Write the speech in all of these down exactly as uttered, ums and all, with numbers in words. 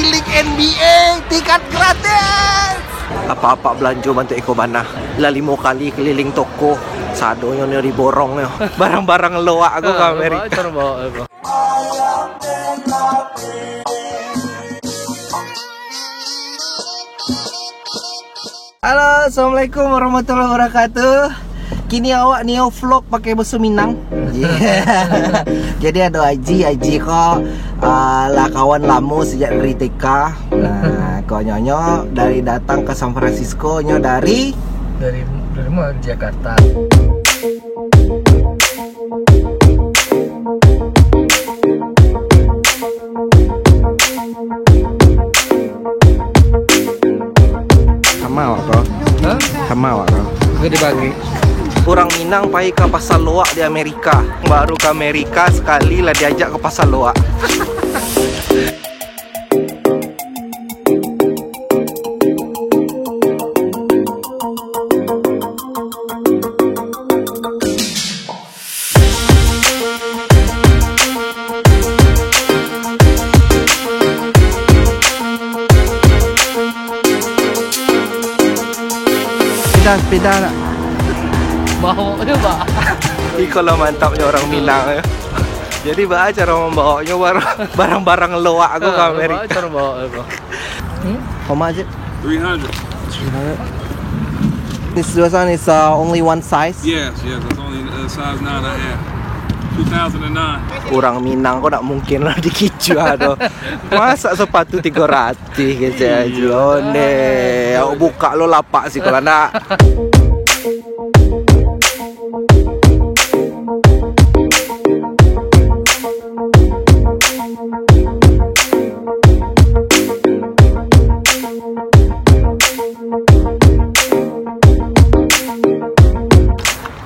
Milik N B A, tiket gratis. Apa-apa balanjo bantuak iko bana. Lah limo kali keliling toko. Sadonyo nyo diborong nyo. Barang-barang loak aku ka Amerika. Halo, assalamualaikum warahmatullahi wabarakatuh. Kini awak nio vlog pakai baso Minang. Jadi ado Aji, Aji ko, ah, lah kawan lamo sajak dari T K. Nah, ko nyo, nyo dari datang ka San Francisco, nyo dari Dari, dari mana? Jakarta. Sama awak ko. Hah? Sama awak ko. Itu dibagi. Urang Minang pai ka pasar loak di Amerika. Baru ka Amerika sakali lah diajak ka pasar loak. Sepeda, sepeda nak. Bawa je, Pak. Iko lah mantapnyo urang Minang, yo. Jadi, baa caro mambawaknyo bar-, barang-barang loak aku ka Amerika? Baa caro bawa, Pak? Hmm? How much is it? Three hundred. Three hundred. This one is, uh, only one size. Yes, yes, it's only, uh, size nine and a half. Two thousand and nine. Urang Minang ko ndak mungkin lah dikicuah tu. Masa sepatu tigo ratus kecek aja. Iyo. Onde, awak buka lo lapak siko lah nak.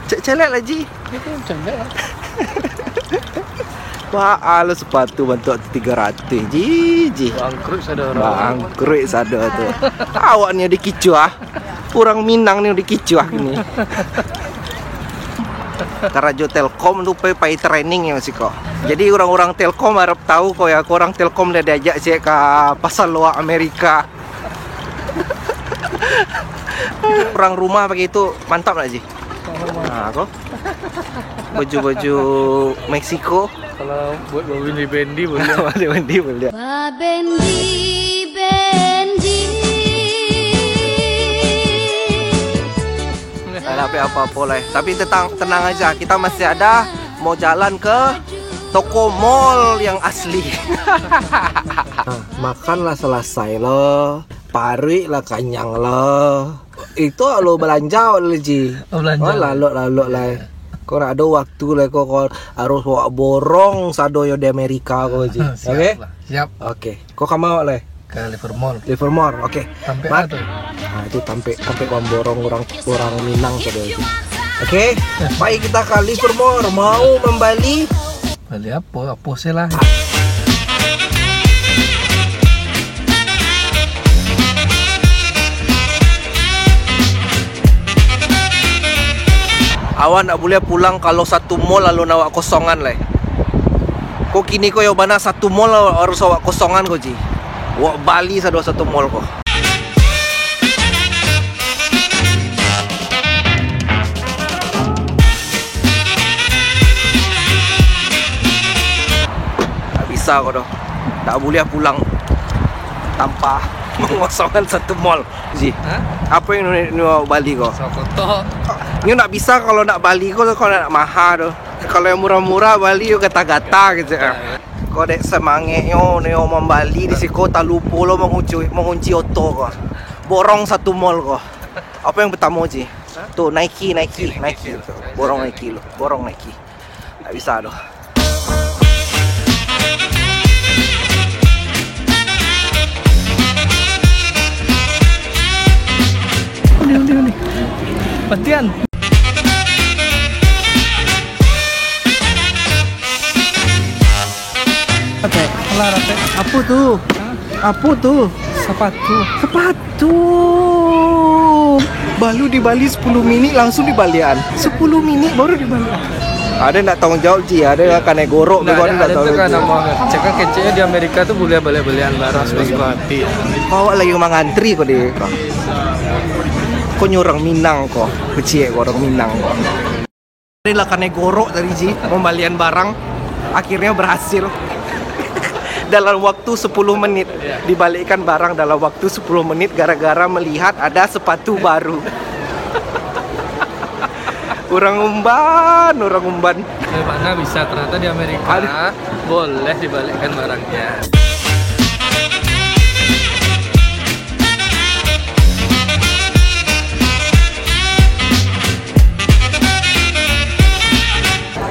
Cek celek lah, Ji. Itu macam mana lah? Wah, alo sepatu bantuak tigo ratus, Ji, Ji. Bangkrut sado urang. Bangkrut sado tu. Awak ni dikicuah. Urang Minang ni dikicuah kini. Karajo Telkom tu pai, pai training yo siko. Jadi urang-urang Telkom harap tahu ko ya, ko urang Telkom lah diajak siak ka pasar loak Amerika. Urang rumah pakai itu mantap ndak, Ji? Nah, ko. Baju-baju Meksiko. Kalau buat Babendi Bendi boleh. Babendi Bendi boleh. Babendi Bendi. Tapi apa-apa lah. Tapi tetang-, tenang aja, kita masih ada mau jalan ke toko mall yang asli. Nah, makan lah selesai lo, paruik lah kanyang lo. Itu lo belanja lo, Ji. Oh, belanja. Oh, lalok-lalok lah. Kau nak ada waktu lah, kau, kau harus wak borong sado yo di Amerika kau, Ji. Siap lah. Siap. Oke. Kau kama awak lai? Ka Livermore. Livermore, oke. Tampek Mat-, lah tu. Ah, itu tampek, tampek mamborong urang, urang Minang sado itu. Oke, pai kita ka Livermore, mau mambali. Bali apo? Apo se lah. Awak ndak buliah pulang kalau satu mall alun awak kosongan lai. Ko kini ko yo bana satu mall harus awak kosongan ko, Ji. Awak bali sado satu mall ko. Tak bisa ko doh. Tak buliah pulang tanpa mengosongkan satu mall. Ji. Hah? Apo yang nio, nio bali ko? Sokoto. Nio ndak bisa kalau ndak bali ko, kalau ndak maha tu. Kalau yang murah-murah bali yo gata-gata gitu. Ko dek semangeknyo nio mambali di siko talupo lo mangunci, mangunci oto ko. Borong satu mall ko. Apo yang pertamo, Ji? Hah? Tu Nike, Nike, Nike, Nike. Borong Nike lo, borong Nike. Tak bisa tu. Undi, undi, undi. Bastian. Apo? Alah, rapek. Apo tu? Hah? Apo tu? Sapatu. Sapatu. Baru dibali sepuluh minik, langsung dibalian. Sepuluh minik baru dibalian. Ado ndak tanggung jawab, Ji? Ado nan kanai gorok, ndak, ado, ado ndak tanggung jawab. Cakap keceknyo di Amerika tu buliah baliak-balian barang sasuko hati. Awak lagi mangantri ko di ko. Ko nyo urang Minang ko, kecek ko urang Minang ko. Tadi lah kanai gorok tadi, Ji, mambalian barang, akhirnya berhasil. Dalam waktu sepuluh menit, dibalikkan barang dalam waktu sepuluh menit gara-gara melihat ada sepatu baru. Urang umban, urang umban. Dari mana bisa, ternyata di Amerika boleh dibalikkan barangnya.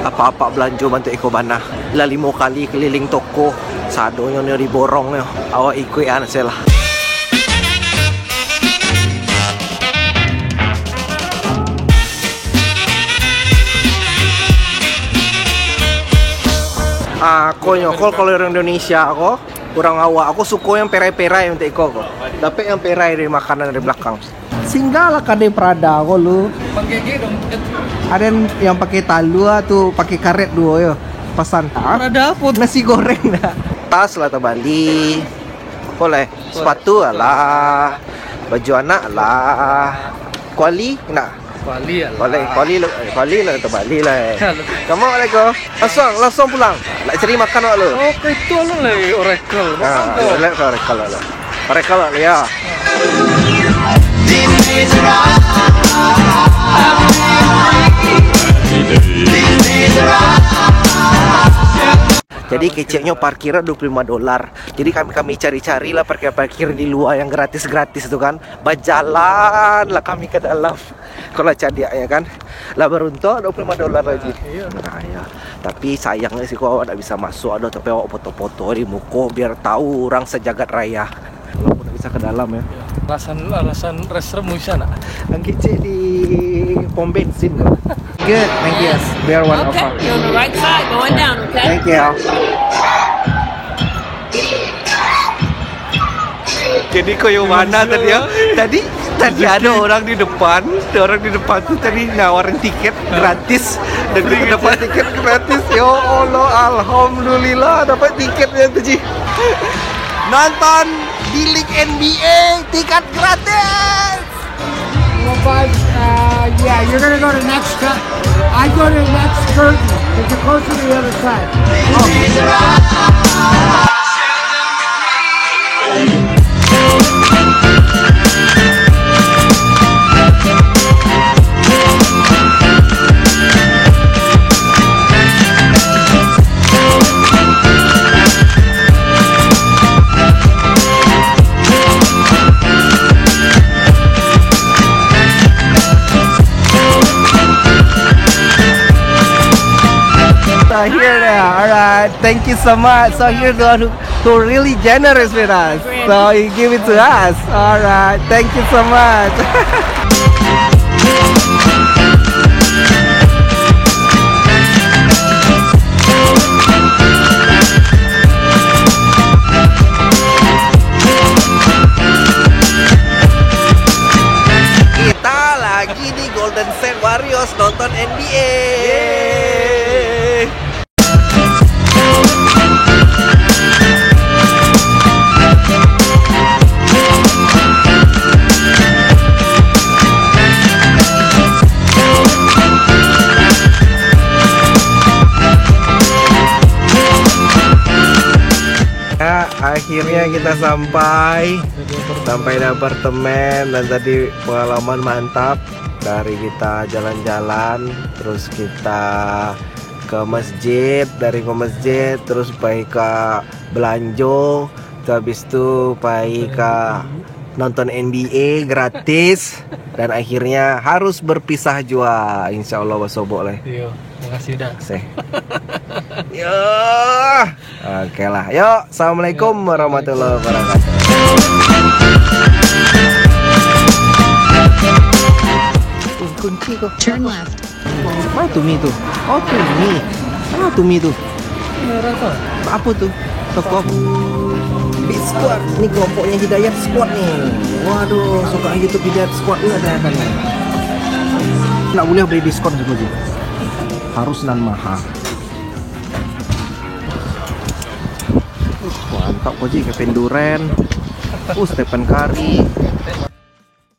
Apak-apak balanjo bantuak iko bana. Lah limo kali keliling toko, sadonyo nyo diborong nyo. Awak ikuik an se lah. Ah, ko nyo, ko kalau urang Indonesia ko, urang awak, aku suko yang perai-perai untuak iko ko. Dapek yang perai dari makanan dari belakang. Singgahlah kadai Prada ko lu. Ado yang pakai talua tu, pakai karet duo yo. Pasan. Prada apo tu? Nasi goreng dah. Tas lah tabali. Apo lai? Sepatu alah. Baju anak alah. Kuali nak? Kuali alah. Kuali, kuali, kuali lah tabali lah, eh. Assalamualaikum. Langsung, langsung pulang. Nak cari makan awak lu. Oh, itu anu lai, Oracle. Ah, makan tu. Oracle, Oracle lah. Oracle lah, ya. Jadi keceknyo parkirnyo dua puluh lima dolar. Jadi kami, kami cari-cari lah parkir-parkir di lua yang gratis-gratis tu kan. Bajalan lah kami ka dalam. Kalau cadiak ya kan. Lah baruntuak dua puluh lima dolar lagi. Nah, iya. Nah, iya. Tapi sayangnya sih kok awak ndak bisa masuk, aduh, tapi awak foto-foto di muko biar tahu orang sejagat raya. Walaupun ndak bisa ke dalam ya. Alasan, alasan restroom bisa nak? Angkicik di pom bensin tu. Good, thank you. Biar one of us. Okay, you're on the right side, going down, okay? Thank you. Jadi koyo mana tadi ya? Tadi, tadi ada orang di depan, ada orang di depan tu tadi nawarin tiket gratis. Dan kita dapat tiket gratis. Ya Allah, alhamdulillah dapat tiketnya tu, Ji. Nonton di League N B A, tiket gratis. Well, but, uh, yeah, you're gonna go to next cu-, I go to next curtain. It's closer to the other side. Oh. So here they are. All right. Thank you so much. So here's the one who, who really generous with us. So he give it to us. All right. Thank you so much. Kita lagi di Golden State Warriors nonton N B A. Yeay. Ya, akhirnya kita sampai, sampai di apartemen, dan tadi pengalaman mantap dari kita jalan-jalan, terus kita ke masjid, dari ke masjid terus pai ka belanjo, terus habis tu pai ka nonton N B A gratis, dan akhirnya harus berpisah jua. Insya Allah basobok lah. Iyo, makasih dah. Seh. Yo. Oke lah. Yo, assalamualaikum warahmatullahi wabarakatuh. Kunci ko. Turn left. Mana tu mi tu? Oh, tu mi. Mana tu mi tu? Apo tu? Toko. Big Squad. Ni kelompoknya Hidayat Squad ni. Waduh, suka gitu Hidayat Squad ni ada kan. Nak boleh beli diskon semua je. Harus nan maha. Uh, mantap ko ji, kepin duren. Uh, stephen curry.